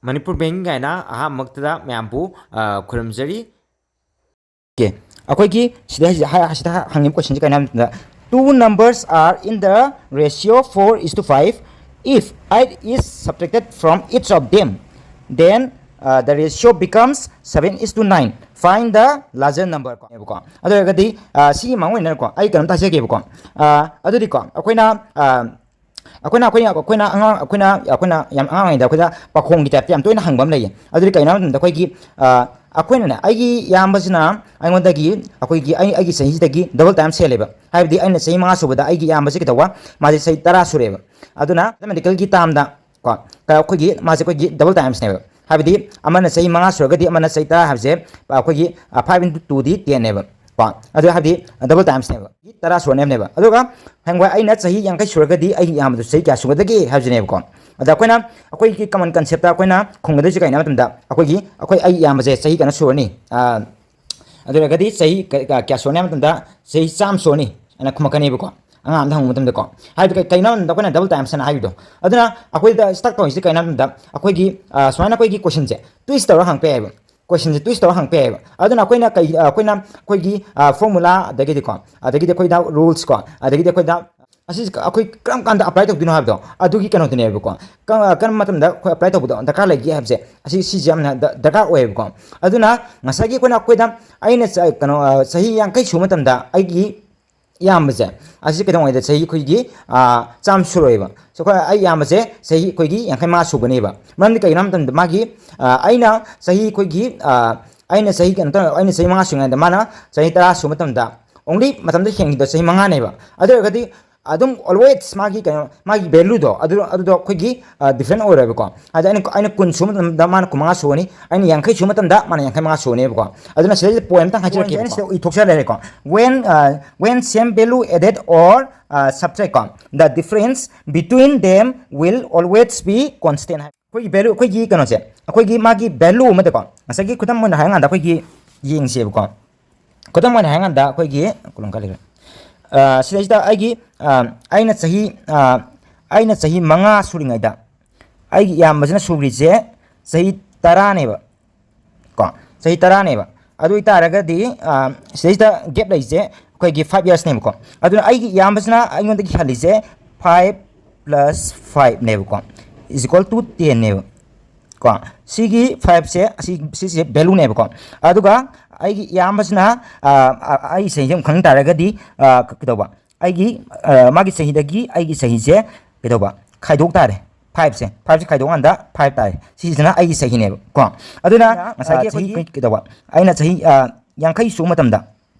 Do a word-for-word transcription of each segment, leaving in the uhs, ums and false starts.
Manipur bank ꯀꯥꯏꯅ ꯑꯍꯥꯟꯕꯃꯛꯇꯗ ꯃꯌꯥꯝꯕꯨ, ꯑ, ꯈꯨꯔꯨꯝꯖꯔꯤ꯫ ꯑꯣꯀꯦ, ꯑꯩꯈꯣꯏꯒꯤ ꯁꯤꯗ ꯍꯧꯖꯤꯛ ꯍꯥꯏ-, ꯁꯤꯗ ꯍꯪꯉꯤꯕ question ꯁꯦ ꯀꯩꯅꯣ ꯍꯥꯏꯕ ꯃꯇꯝꯗ, two numbers are in the ratio four is to five. If eight is subtracted from each of them, then, uh, the ratio becomes seven is to nine. Find the larger number. ꯀꯣ, ꯑꯗꯨ ꯑꯣꯏꯔꯒꯗꯤ, ꯑ, ꯁꯤꯒꯤ ꯃꯥꯡ ꯑꯣꯏꯅꯀꯣ, ꯑꯩ ꯀꯩꯅꯣꯝꯇ ꯍꯥꯏꯖꯒꯦꯕꯀꯣ꯫ ꯑ, ꯑꯗꯨꯗꯤꯀꯣ, ꯑꯩꯈꯣꯏꯅ, ꯑ, ꯑꯩꯈꯣꯏꯅ, ꯑꯩꯈꯣꯏꯅ, ꯑꯩꯈꯣꯏꯅ ꯑꯉꯥꯡ, ꯑꯩꯈꯣꯏꯅ, ꯑꯩꯈꯣꯏꯅ ꯌꯥꯝ ꯑꯉꯥꯡ ꯑꯣꯏꯔꯤꯉꯩꯗ ꯑꯩꯈꯣꯏꯗ ꯄꯥꯈꯣꯡꯒꯤ type ꯇ ꯌꯥꯝ ꯇꯣꯏꯅ ꯍꯪꯕ ꯑꯃ ꯂꯩꯌꯦ꯫ ꯑꯗꯨꯗꯤ ꯀꯩꯅꯣ ꯍꯥꯏꯕ ꯃꯇꯝꯗ, ꯑꯩꯈꯣꯏꯒꯤ, ꯑ, ꯑꯩꯈꯣꯏꯅꯅꯦ, ꯑꯩꯒꯤ ꯏꯌꯥꯝꯕꯁꯤꯅ ꯑꯩꯉꯣꯟꯗꯒꯤ, ꯑꯩꯈꯣꯏꯒꯤ, ꯑꯩ, ꯑꯩꯒꯤ ꯆꯍꯤꯁꯤꯗꯒꯤ double times ꯍꯦꯜꯂꯦꯕ꯫ ꯍꯥꯏꯕꯗꯤ ꯑꯩꯅ ꯆꯍꯤ ꯃꯉꯥ ꯁꯨꯕꯗ ꯑꯩꯒꯤ ꯏꯌꯥꯝꯕꯁꯤ ꯀꯩꯗꯧꯕ, ꯃꯥꯁꯦ ꯆꯍꯤ ꯇꯔꯥ ꯁꯨꯔꯦꯕ꯫ ꯑꯗꯨꯅ mathematical ꯒꯤ term ꯗ ꯀꯣ, ꯀ-, ꯑꯩꯈꯣꯏꯒꯤ, ꯃꯥꯁꯦ ꯑꯩꯈꯣꯏꯒꯤ double times ꯅꯦꯕ꯫ ꯍꯥꯏꯕꯗꯤ ꯑꯃꯅ ꯆꯍꯤ ꯃꯉꯥ ꯁꯨꯔꯒꯗꯤ ꯑꯃꯅ ꯆꯍꯤ ꯇꯔꯥ ꯍꯥꯏꯕꯁꯦ, ꯑꯩꯈꯣꯏꯒꯤ, ꯑ, five into two ꯗꯤ ten ꯅꯦꯕ꯫ ꯀꯣ, ꯑꯗꯨ ꯍꯥꯏꯕꯗꯤ double times ꯅꯦꯕ, ꯇꯔꯥ ꯁꯨꯔꯅꯦꯕꯅꯦꯕ꯫ ꯑꯗꯨꯒ ꯍꯌꯦꯡꯋꯥꯏ ꯑꯩꯅ ꯆꯍꯤ ꯌꯥꯡꯈꯩ ꯁꯨꯔꯒꯗꯤ ꯑꯩꯒꯤ ꯏꯌꯥꯝꯕꯗꯨ ꯆꯍꯤ ꯀꯌꯥ ꯁꯨꯒꯗꯒꯦ ꯍꯥꯏꯕꯁꯤꯅꯦꯕꯀꯣ꯫ ꯑꯗ ꯑꯩꯈꯣꯏꯅ, ꯑꯩꯈꯣꯏꯒꯤ common concept ꯇ ꯑꯩꯈꯣꯏꯅ ꯈꯨꯝꯒꯗꯣꯏꯁꯦ ꯀꯩꯅꯣ ꯍꯥꯏꯕ ꯃꯇꯝꯗ, ꯑꯩꯈꯣꯏꯒꯤ, ꯑꯩꯈꯣꯏ, ꯑꯩꯒꯤ ꯏꯌꯥꯝꯕꯁꯦ ꯆꯍꯤ ꯀꯩꯅꯣ ꯁꯨꯔꯅꯤ, ꯑ, ꯑꯗꯨ ꯑꯣꯏꯔꯒꯗꯤ ꯆꯍꯤ ꯀ-, ꯀ-, ꯀꯌꯥ ꯁꯨꯔꯅꯤ ꯍꯥꯏꯕ ꯃꯇꯝꯗ, ꯆꯍꯤ ꯆꯥꯝꯃ ꯁꯨꯔꯅꯤ ꯍꯥꯏꯅ ꯈꯨꯝꯃꯛꯀꯅꯦꯕꯀꯣ, ꯑꯉꯥꯡ ꯑꯝꯗ ꯍꯪꯕ ꯃꯇꯝꯗꯀꯣ꯫ ꯍꯥꯏꯕꯗꯤ ꯀꯩ-, ꯀꯩꯅꯣ ꯍꯥꯏꯕ ꯃꯇꯝꯗ ꯑꯩꯈꯣꯏꯅ double times ꯍꯥꯏꯅ ꯍꯥꯏꯕꯗꯣ꯫ ꯑꯗꯨꯅ ꯑꯩꯈꯣꯏꯗ stuck ꯇꯧꯔꯤꯁꯦ ꯀꯩꯅꯣ ꯍꯥꯏꯕ ꯃꯇꯝꯗ, ꯑꯩꯈꯣꯏꯒꯤ, ꯑ, ꯁꯨꯃꯥꯏꯅ ꯑꯩꯈꯣꯏꯒꯤ question ꯁꯦ twist ꯇꯧꯔ ꯍꯪꯉꯛꯄ ꯌꯥꯏꯑꯕ꯫ Question ꯁꯦ twist ꯇꯧꯔ ꯍꯪꯉꯛꯄ ꯌꯥꯏꯑꯕ꯫ ꯑꯗꯨꯅ ꯑꯩꯈꯣꯏꯅ ꯀꯩ, ꯑ, ꯑꯩꯈꯣꯏꯅ ꯑꯩꯈꯣꯏꯒꯤ, ꯑ, formula, ꯑꯗꯒꯤꯗꯤꯀꯣ, ꯑꯗꯒꯤꯗꯤ ꯑꯩꯈꯣꯏꯗ rules ꯀꯣ, ꯑꯗꯒꯤꯗꯤ ꯑꯩꯈꯣꯏꯗ ꯑꯁꯤ ꯑꯩꯈꯣꯏ ꯀꯔꯝ ꯀꯥꯟꯗ apply ꯇꯧꯗꯣꯏꯅꯣ ꯍꯥꯏꯕꯗꯣ, ꯑꯗꯨꯒꯤ ꯀꯩꯅꯣꯗꯨꯅꯦꯕꯀꯣ꯫ ꯀꯔꯝ, ꯀꯔꯝꯕ ꯃꯇꯝꯗ ꯑꯩꯈꯣꯏ apply ꯇꯧꯕꯗꯣ ꯗꯔꯀꯥꯔ ꯂꯩꯒꯦ ꯍꯥꯏꯕꯁꯦ, ꯑꯁꯤ, ꯁꯤꯁꯦ ꯌꯥꯝꯅ ꯗ-, ꯗꯔꯀꯥꯔ ꯑꯣꯏꯌꯦꯕꯀꯣ꯫ ꯑꯗꯨꯅ ꯉꯁꯥꯏꯒꯤ ꯑꯩꯈꯣꯏꯅ, ꯑꯩꯈꯣꯏꯗ, ꯑꯩꯅ ꯆ-, ꯀꯩꯅꯣ, ꯑ, ꯆꯍꯤ ꯌꯥꯡꯈꯩ ꯁꯨꯕ ꯃꯇꯝꯗ ꯑꯩꯒꯤ ꯏꯌꯥꯝꯕꯁꯦ, ꯑꯁꯤ ꯀꯩꯗꯧꯉꯩꯗ ꯆꯍꯤ ꯑꯩꯈꯣꯏꯒꯤ, ꯑ, ꯆꯥꯝꯃ ꯁꯨꯔꯣꯏꯕ꯫ So, ꯑꯩꯈꯣꯏ, ꯑꯩ ꯏꯌꯥꯝꯕꯁꯦ ꯆꯍꯤ ꯑꯩꯈꯣꯏꯒꯤ ꯌꯥꯡꯈꯩ ꯃꯉꯥ ꯁꯨꯒꯅꯦꯕ꯫ ꯃꯔꯝꯗꯤ ꯀꯩꯒꯤꯅꯣ ꯍꯥꯏꯕ ꯃꯇꯝꯗ ꯃꯥꯒꯤ, ꯑ, ꯑꯩꯅ ꯆꯍꯤ ꯑꯩꯈꯣꯏꯒꯤ, ꯑ, ꯑꯩꯅ ꯆꯍꯤ ꯀꯩꯅꯣ ꯇꯧ-, ꯑꯩꯅ ꯆꯍꯤ ꯃꯉꯥ ꯁꯨꯔꯤꯉꯩꯗ ꯃꯥꯅ ꯆꯍꯤ ꯇꯔꯥ ꯁꯨꯕ ꯃꯇꯝꯗ only ꯃꯇꯝꯗ ꯍꯦꯟꯈꯤꯕꯗꯣ ꯆꯍꯤ ꯃꯉꯥꯅꯦꯕ꯫ ꯑꯗꯨ ꯑꯣꯏꯔꯒꯗꯤ ꯑꯗꯨꯝ always ꯃꯥꯒꯤ ꯀꯩꯅꯣ, ꯃꯥꯒꯤ value ꯗꯣ ꯑꯗꯨ, ꯑꯗꯨꯗꯣ ꯑꯩꯈꯣꯏꯒꯤ, ꯑ, different ꯑꯣꯏꯔꯣꯏꯕꯀꯣ꯫ ꯍꯥꯏꯗꯤ ꯑꯩꯅ, ꯑꯩꯅ ꯀꯨꯟ ꯁꯨꯕ ꯃꯇꯝꯗ ꯃꯥꯅ ꯀꯨꯟꯃꯉꯥ ꯁꯨꯒꯅꯤ, ꯑꯩꯅ ꯌꯥꯡꯈꯩ ꯁꯨꯕ ꯃꯇꯝꯗ ꯃꯥꯅ ꯌꯥꯡꯈꯩ ꯃꯉꯥ ꯁꯨꯒꯅꯦꯕꯀꯣ꯫ ꯑꯗꯨꯅ ꯁꯤꯗꯩꯁꯤꯗ point ꯑꯝꯇꯪ ꯍꯥꯏꯖꯔꯛꯀꯦꯕꯀꯣ꯫ Point ꯑꯩꯅ ꯁꯤꯗ ꯏꯊꯣꯛꯆꯔ ꯂꯩꯔꯦꯀꯣ꯫ When, uh, when same value added or, uh, subtract ꯀꯣ, the difference between them will always be constant ꯍꯥꯏ꯫ ꯑꯩꯈꯣꯏꯒꯤ value, ꯑꯩꯈꯣꯏꯒꯤ ꯀꯩꯅꯣꯁꯦ, ꯑꯩꯈꯣꯏꯒꯤ ꯃꯥꯒꯤ value ꯑꯃꯗꯀꯣ, ꯉꯁꯥꯏꯒꯤ ꯈꯨꯗꯝ ꯑꯣꯏꯅ ꯍꯥꯏꯔꯀꯥꯟꯗ ꯑꯩꯈꯣꯏꯒꯤ ꯌꯦꯡꯁꯦꯕꯀꯣ꯫ ꯈꯨꯗꯝ ꯑꯣꯏꯅ ꯍꯥꯏꯔꯀꯥꯟꯗ ꯑꯩꯈꯣꯏꯒꯤ ꯀꯣꯂꯣꯝ ꯀꯥꯏ ꯂꯩꯈ꯭ꯔꯦ? ꯑ, ꯁꯤꯗꯩꯁꯤꯗ ꯑꯩꯒꯤ, ꯑ, ꯑꯩꯅ ꯆꯍꯤ, ꯑ, ꯑꯩꯅ ꯆꯍꯤ ꯃꯉꯥ ꯁꯨꯔꯤꯉꯩꯗ ꯑꯩꯒꯤ ꯏꯌꯥꯝꯕꯁꯤꯅ ꯁꯨꯔꯤꯁꯦ, ꯆꯍꯤ ꯇꯔꯥꯅꯦꯕ꯫ ꯀꯣ, ꯆꯍꯤ ꯇꯔꯥꯅꯦꯕ꯫ ꯑꯗꯨ ꯑꯣꯏꯇꯥꯔꯒꯗꯤ, ꯑ, ꯁꯤꯗꯩꯁꯤꯗ gap ꯂꯩꯔꯤꯁꯦ ꯑꯩꯈꯣꯏꯒꯤ five yearsꯅꯦꯕꯀꯣ꯫ ꯑꯗꯨꯅ ꯑꯩꯒꯤ ꯏꯌꯥꯝꯕꯁꯤꯅ ꯑꯩꯉꯣꯟꯗꯒꯤ ꯍꯜꯂꯤꯁꯦ five plus fiveꯅꯦꯕꯀꯣ, is equal to tenꯅꯦꯕ꯫ ꯀꯣ, ꯁꯤꯒꯤ fiveꯁꯦ, ꯑꯁꯤ, ꯁꯤꯁꯦ valueꯅꯦꯕꯀꯣ꯫ ꯑꯗꯨꯒ ꯑꯩꯒꯤ ꯏꯌꯥꯝꯕꯁꯤꯅ, ꯑ, ꯑ, ꯑꯩꯒꯤ ꯆꯍꯤꯁꯦ ꯑꯃꯨꯛ ꯈꯪꯅꯤꯡ ꯇꯥꯔꯒꯗꯤ, ꯑ, ꯀ-, ꯀꯩꯗꯧꯕ? ꯑꯩꯒꯤ, ꯑ, ꯃꯥꯒꯤ ꯆꯍꯤꯗꯒꯤ ꯑꯩꯒꯤ ꯆꯍꯤꯁꯦ ꯀꯩꯗꯧꯕ? ꯈꯥꯏꯗꯣꯛ ꯇꯥꯔꯦ꯫ Fiveꯁꯦ, fiveꯁꯦ ꯈꯥꯏꯗꯣꯛꯀꯥꯟꯗ five ꯇꯥꯔꯦ꯫ ꯁꯤꯁꯤꯅ ꯑꯩꯒꯤ ꯆꯍꯤꯅꯦꯕ ꯀꯣ꯫ ꯑꯗꯨꯅ, ꯑ, ꯉꯁꯥꯏꯒꯤ ꯆꯍꯤ ꯑꯩꯈꯣꯏꯒꯤ ꯀꯩ-, ꯀꯩꯗꯧꯕ? ꯑꯩꯅ ꯆꯍꯤ, ꯑ, ꯌꯥꯡꯈꯩ ꯁꯨꯕ ꯃꯇꯝꯗ,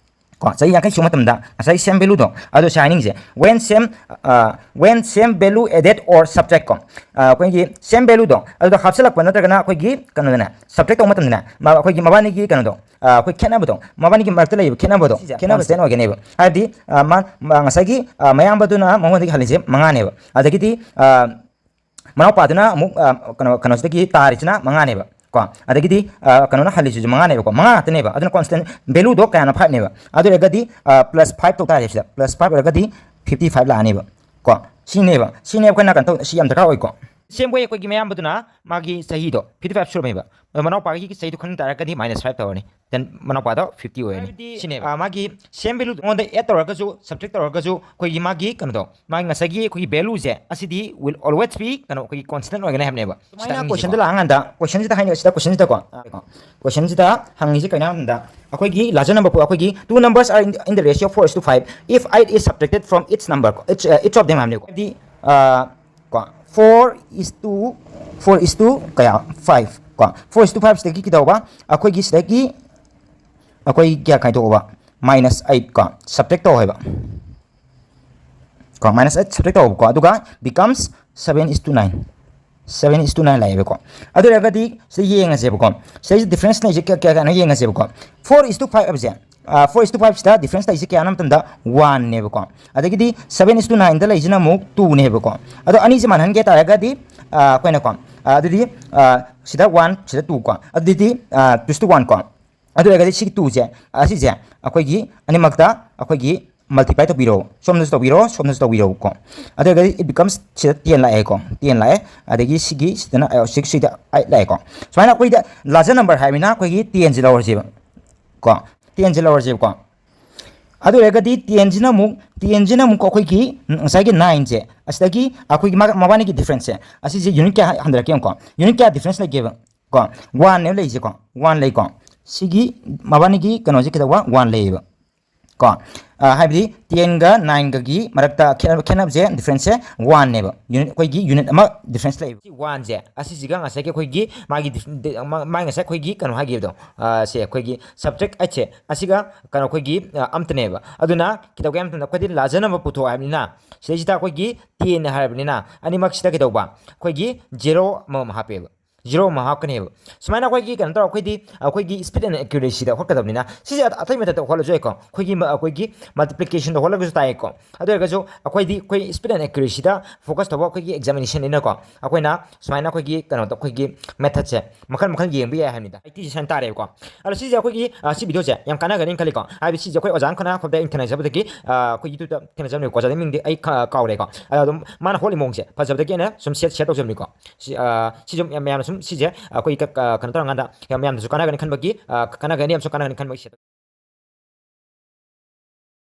ꯀꯣ, ꯆꯍꯤ ꯌꯥꯡꯈꯩ ꯁꯨꯕ ꯃꯇꯝꯗ ꯉꯁꯥꯏ same valueꯗꯣ, ꯑꯗꯣ ꯁꯤ ꯍꯥꯏꯅꯤꯡꯉꯤꯁꯦ, when same, ꯑ, when same value added or subtract ꯀꯣ, ꯑ, ꯑꯩꯈꯣꯏꯒꯤ same valueꯗꯣ ꯑꯗꯨꯗ ꯍꯥꯞꯆꯤꯜꯂꯛꯄ ꯅꯠꯇ꯭ꯔꯒꯅ ꯑꯩꯈꯣꯏꯒꯤ ꯀꯩꯅꯣꯗꯅꯦ, subtract ꯇꯧꯕ ꯃꯇꯝꯗꯅꯦ, ꯃꯥ-, ꯑꯩꯈꯣꯏꯒꯤ ꯃꯕꯥꯅꯤꯒꯤ ꯀꯩꯅꯣꯗꯣ, ꯑ, ꯑꯩꯈꯣꯏ ꯈꯦꯠꯅꯕꯗꯣ, ꯃꯕꯥꯅꯤꯒꯤ ꯃꯔꯛꯇ ꯂꯩꯕ ꯈꯦꯠꯅꯕꯗꯣ, ꯁꯤꯁꯦ ꯈꯦꯠꯅꯕꯁꯦ constant ꯑꯣꯏꯒꯅꯦꯕ꯫ ꯍꯥꯏꯕꯗꯤ, ꯑ, ꯃꯥ-, ꯃꯥ-, ꯉꯁꯥꯏꯒꯤ, ꯑ, ꯃꯌꯥꯝꯕꯗꯨꯅ ꯃꯉꯣꯟꯗꯒꯤ ꯍꯜꯂꯤꯁꯦ ꯃꯉꯥꯅꯦꯕ꯫ ꯑꯗꯒꯤꯗꯤ, ꯑ, ꯃꯅꯥꯎꯄꯥꯗꯨꯅ ꯑꯃꯨꯛ, ꯑ, ꯀꯩꯅꯣ, ꯀꯩꯅꯣꯁꯤꯗꯒꯤ ꯇꯥꯔꯤꯁꯤꯅ ꯃꯉꯥꯅꯦꯕ ꯀꯣ꯫ ꯑꯗꯒꯤꯗꯤ, ꯑ, ꯀꯩꯅꯣꯅ ꯍꯜꯂꯤꯁꯤꯁꯨ ꯃꯉꯥꯅꯦꯕꯀꯣ, ꯃꯉꯥ ꯉꯥꯛꯇꯅꯦꯕ꯫ ꯑꯗꯨꯅ constant valueꯗꯣ ꯀꯌꯥꯅꯣ? Fiveꯅꯦꯕ꯫ ꯑꯗꯨ ꯑꯣꯏꯔꯒꯗꯤ, ꯑ, plus five ꯇꯧ ꯇꯥꯔꯦ ꯁꯤꯗ, plus five ꯑꯣꯏꯔꯒꯗꯤ fifty five ꯂꯥꯛꯑꯅꯦꯕ ꯀꯣ꯫ ꯁꯤꯅꯦꯕ, ꯁꯤꯅꯦꯕ ꯑꯩꯈꯣꯏꯅ ꯀꯩꯅꯣ ꯇꯧ-, ꯁꯤ ꯌꯥꯝ ꯗꯔꯀꯥꯔ ꯑꯣꯏꯀꯣ꯫ Same way ꯑꯩꯈꯣꯏꯒꯤ ꯃꯌꯥꯝꯕꯗꯨꯅ ꯃꯥꯒꯤ ꯆꯍꯤꯗꯣ fifty five ꯁꯨꯔꯝꯃꯦꯕ, ꯑꯗꯣ ꯃꯅꯥꯎꯄꯥꯒꯤ ꯆꯍꯤꯗꯣ ꯈꯪ ꯇꯥꯔꯒꯗꯤ minus five ꯇꯧꯔꯅꯤ, then ꯃꯅꯥꯎꯄꯥꯗꯣ fifty ꯑꯣꯏꯔꯅꯤ꯫ ꯍꯥꯏꯕꯗꯤ, ꯁꯤꯅꯦꯕ꯫ ꯑ, ꯃꯥꯒꯤ same value ꯑꯩꯉꯣꯟꯗ add ꯇꯧꯔꯒꯁꯨ, subtract ꯇꯧꯔꯒꯁꯨ, ꯑꯩꯈꯣꯏꯒꯤ ꯃꯥꯒꯤ ꯀꯩꯅꯣꯗꯣ, ꯃꯥꯒꯤ ꯉꯁꯥꯏꯒꯤ ꯑꯩꯈꯣꯏꯒꯤ valueꯁꯦ ꯑꯁꯤꯗꯤ will always be ꯀꯩꯅꯣ, ꯑꯩꯈꯣꯏꯒꯤ constant ꯑꯣꯏꯒꯅꯤ ꯍꯥꯏꯕꯅꯦꯕ꯫ ꯁꯨꯃꯥꯏꯅ ꯁꯤꯗ questionꯗ ꯍꯪꯉꯤꯁꯦꯀꯣ꯫ ꯂꯥꯛꯑꯀꯥꯟꯗ questionꯁꯤꯗ ꯍꯥꯏꯅ, ꯁꯤꯗ questionꯁꯤꯗꯀꯣ, questionꯁꯤꯗ ꯍꯪꯉꯤꯁꯦ ꯀꯩꯅꯣ ꯍꯥꯏꯕꯗ, ꯑꯩꯈꯣꯏꯒꯤ larger number ꯄꯨ-, ꯑꯩꯈꯣꯏꯒꯤ two numbers are in, in the ratio four is to five if eight is subtracted from its number ꯀꯣ, each, uh, each of them ꯍꯥꯏꯕꯅꯦꯕ꯫ ꯍꯥꯏꯕꯗꯤ, ꯑ, ꯀꯣ, four is to, four is to ꯀꯌꯥ? Five ꯀꯣ꯫ Four is to five ꯁꯤꯗꯒꯤ ꯀꯩꯗꯧꯕ? ꯑꯩꯈꯣꯏꯒꯤ ꯁꯤꯗꯒꯤ ꯑꯩꯈꯣꯏ ꯀꯌꯥ ꯈꯥꯏꯗꯣꯛꯑꯕ? Minus eight ꯀꯣ, subtract ꯇꯧ ꯍꯥꯏꯕ ꯀꯣ, minus eight subtract ꯇꯧꯕꯀꯣ, ꯑꯗꯨꯒ becomes seven is to nine, seven is to nine ꯂꯥꯛꯑꯦꯕꯀꯣ꯫ ꯑꯗꯨ ꯑꯣꯏꯔꯒꯗꯤ ꯁꯤꯗ ꯌꯦꯡꯉꯁꯦꯕꯀꯣ, ꯁꯤꯗꯩꯁꯤꯗ difference ꯂꯩꯁꯦ ꯀꯌꯥ, ꯀꯌꯥ, ꯀꯌꯥꯅꯣ ꯌꯦꯡꯉꯁꯦꯕꯀꯣ꯫ Four is to five ꯍꯥꯏꯕꯁꯦ, ꯑ, four is to five ꯁꯤꯗ difference ꯂꯩꯁꯦ ꯀꯌꯥꯅꯣ ꯍꯥꯏꯕ ꯃꯇꯝꯗ one ꯅꯦꯕꯀꯣ꯫ ꯑꯗꯒꯤꯗꯤ seven is to nine ꯗ ꯂꯩꯁꯤꯅ ꯑꯃꯨꯛ two ꯅꯦꯕꯀꯣ꯫ ꯑꯗꯣ ꯑꯅꯤꯁꯦ ꯃꯥꯟꯍꯟꯒꯦ ꯇꯥꯔꯒꯗꯤ, ꯑ, ꯑꯩꯈꯣꯏꯅꯀꯣ, ꯑ, ꯑꯗꯨꯗꯤ, ꯑ, ꯁꯤꯗ one, ꯁꯤꯗ two ꯀꯣ, ꯑꯗꯨꯗꯤ, ꯑ, two is to one ꯀꯣ꯫ ꯑꯗꯨ ꯑꯣꯏꯔꯒꯗꯤ ꯁꯤꯒꯤ two ꯁꯦ, ꯑꯁꯤꯁꯦ ꯑꯩꯈꯣꯏꯒꯤ ꯑꯅꯤꯃꯛꯇ ꯑꯩꯈꯣꯏꯒꯤ multiply ꯇꯧꯕꯤꯔꯣ, ꯁꯣꯝꯗꯁꯨ ꯇꯧꯕꯤꯔꯣ, ꯁꯣꯝꯗꯁꯨ ꯇꯧꯕꯤꯔꯣꯀꯣ꯫ ꯑꯗꯨ ꯑꯣꯏꯔꯒꯗꯤ it becomes ꯁꯤꯗ ten ꯂꯥꯛꯑꯦꯀꯣ, ten ꯂꯥꯛꯑꯦ꯫ ꯑꯗꯒꯤ ꯁꯤꯒꯤ ꯁꯤꯗꯅ, ꯑ, six ꯁꯤꯗ eight ꯂꯥꯛꯑꯦꯀꯣ꯫ ꯁꯨꯃꯥꯏꯅ ꯑꯩꯈꯣꯏꯗ larger number ꯍꯥꯏꯕꯅꯤꯅ ꯑꯩꯈꯣꯏꯒꯤ ten ꯁꯤ ꯂꯧꯔꯁꯦꯕ ꯀꯣ, ten ꯁꯤ ꯂꯧꯔꯁꯦꯕꯀꯣ꯫ ꯑꯗꯨ ꯑꯣꯏꯔꯒꯗꯤ ten ꯁꯤꯅ ꯑꯃꯨꯛ, ten ꯁꯤꯅ ꯑꯃꯨꯛ ꯑꯩꯈꯣꯏꯒꯤ, ꯎꯝ, ꯉꯁꯥꯏꯒꯤ nine ꯁꯦ, ꯑꯁꯤꯗꯒꯤ ꯑꯩꯈꯣꯏꯒꯤ ꯃꯥ-, ꯃꯕꯥꯅꯤꯒꯤ difference ꯁꯦ, ꯑꯁꯤꯁꯦ unit ꯀꯌꯥ ꯍꯟꯊꯔꯛꯀꯦ ꯌꯦꯡꯉꯨꯀꯣ꯫ Unit ꯀꯌꯥ difference ꯂꯩꯒꯦꯕ ꯀꯣ? One ꯅꯦꯕ ꯂꯩꯔꯤꯁꯦꯀꯣ, one ꯂꯩꯀꯣ꯫ ꯁꯤꯒꯤ ꯃꯕꯥꯅꯤꯒꯤ ꯀꯩꯅꯣꯁꯦ ꯀꯩꯗꯧꯕ? One ꯂꯩꯌꯦꯕ ꯀꯣ꯫ ꯑ, ꯍꯥꯏꯕꯗꯤ ten ꯒ nine ꯒꯒꯤ ꯃꯔꯛꯇ ꯈꯦꯠꯅꯕ, ꯈꯦꯠꯅꯕꯁꯦ, difference ꯁꯦ one ꯅꯦꯕ꯫ Unit, ꯑꯩꯈꯣꯏꯒꯤ unit ꯑꯃ difference ꯂꯩꯌꯦꯕ꯫ ꯁꯤ one ꯁꯦ, ꯑꯁꯤꯁꯤꯒ ꯉꯁꯥꯏꯒꯤ ꯑꯩꯈꯣꯏꯒꯤ ꯃꯥꯒꯤ dif-, ꯗꯤ-, ꯃꯥ-, ꯃꯥꯒꯤ ꯉꯁꯥꯏ ꯑꯩꯈꯣꯏꯒꯤ ꯀꯩꯅꯣ ꯍꯥꯏꯈꯤꯕꯗꯣ, ꯑ, ꯁꯦ ꯑꯩꯈꯣꯏꯒꯤ subtract eight ꯁꯦ, ꯑꯁꯤꯒ ꯀꯩꯅꯣ ꯑꯩꯈꯣꯏꯒꯤ, ꯑ, ꯑꯝꯇꯅꯦꯕ꯫ ꯑꯗꯨꯅ ꯀꯩꯗꯧꯒꯦ ꯍꯥꯏꯕ ꯃꯇꯝꯗ ꯑꯩꯈꯣꯏꯗꯤ larger number ꯄꯨꯊꯣꯛꯑꯣ ꯍꯥꯏꯕꯅꯤꯅ, ꯁꯤꯗꯩꯁꯤꯗ ꯑꯩꯈꯣꯏꯒꯤ ten ꯍꯥꯏꯔꯕꯅꯤꯅ ꯑꯅꯤꯃꯛꯁꯤꯗ ꯀꯩꯗꯧꯕ? ꯑꯩꯈꯣꯏꯒꯤ zero ꯑꯃꯃꯝ ꯍꯥꯞꯄꯦꯕ꯫ Zero ꯑꯃ ꯍꯥꯞꯀꯅꯦꯕ꯫ ꯁꯨꯃꯥꯏꯅ ꯑꯩꯈꯣꯏꯒꯤ ꯀꯩꯅꯣ ꯇꯧꯔ ꯑꯩꯈꯣꯏꯗꯤ, ꯑꯩꯈꯣꯏꯒꯤ speed and accuracy ꯗ ꯍꯣꯠꯀꯗꯕꯅꯤꯅ, ꯁꯤꯁꯦ ꯑꯇꯩ method ꯇ ꯍꯣꯠꯂꯁꯨ ꯌꯥꯏꯀꯣ꯫ ꯑꯩꯈꯣꯏꯒꯤ ꯃ-, ꯑꯩꯈꯣꯏꯒꯤ multiplication ꯗ ꯍꯣꯠꯂꯒꯁꯨ ꯇꯥꯏꯀꯣ꯫ ꯑꯗꯨ ꯑꯣꯏꯔꯒꯁꯨ ꯑꯩꯈꯣꯏꯗꯤ ꯑꯩꯈꯣꯏ speed and accuracy the focus ꯇꯧꯕ ꯑꯩꯈꯣꯏꯒꯤ examination ꯅꯤꯅꯀꯣ, ꯑꯩꯈꯣꯏꯅ ꯁꯨꯃꯥꯏꯅ ꯑꯩꯈꯣꯏꯒꯤ ꯀꯩꯅꯣꯗ ꯑꯩꯈꯣꯏꯒꯤ method ꯁꯦ ꯃꯈꯜ ꯃꯈꯜ ꯌꯦꯡꯕ ꯌꯥꯏ ꯍꯥꯏꯕꯅꯤꯗ꯫ Eighty ꯁꯦ ꯁꯨꯃꯥꯏꯅ ꯇꯥꯔꯦꯕꯀꯣ꯫ ꯑꯗꯣ ꯁꯤꯁꯦ ꯑꯩꯈꯣꯏꯒꯤ, ꯑ, ꯁꯤ video ꯁꯦ ꯌꯥꯝ ꯀꯥꯟꯅꯒꯅꯤꯅ ꯈꯜꯂꯤꯀꯣ꯫ ꯍꯥꯏꯕꯗꯤ ꯁꯤꯁꯦ ꯑꯩꯈꯣꯏ ꯑꯣꯖꯥ ꯑꯃꯈꯛꯅ ꯍꯣꯞꯗ ꯑꯩꯅ ꯊꯦꯡꯅꯖꯕꯗꯒꯤ, ꯑ, ꯑꯩꯈꯣꯏ YouTube ꯇ ꯊꯦꯡꯅꯖꯕꯅꯦꯕꯀꯣ꯫ ꯑꯣꯖꯥꯒꯤ ꯃꯤꯡꯗꯤ ꯑꯩ ꯈ-, ꯀꯥꯎꯔꯦꯀꯣ꯫ ꯑꯗꯣ ꯑꯗꯨꯝ ꯃꯥꯅ ꯍꯣꯠꯂꯤ ꯃꯑꯣꯡꯁꯦ ꯐꯖꯕꯗꯒꯤ ꯑꯩꯅ ꯁꯨꯝ share, share ꯇꯧꯖꯕꯅꯤꯀꯣ꯫ ꯁꯤ, ꯑ, ꯁꯤꯁꯨ ꯃꯌꯥꯝ, ꯃꯌꯥꯝꯅ ꯁꯨꯝ ꯁꯤꯁꯦ ꯑꯩꯈꯣꯏ ꯀ-, ꯀ-, ꯀꯩꯅꯣ ꯇꯧꯔꯀꯥꯟꯗ ꯌꯥꯝ, ꯃꯌꯥꯝꯗꯁꯨ ꯀꯥꯟꯅꯒꯅꯤ ꯈꯟꯕꯒꯤ, ꯑ, ꯀꯥꯟꯅꯒꯅꯤ ꯑꯃꯁꯨ ꯀꯥꯟꯅꯒꯅꯤ ꯈꯟꯕꯒꯤ share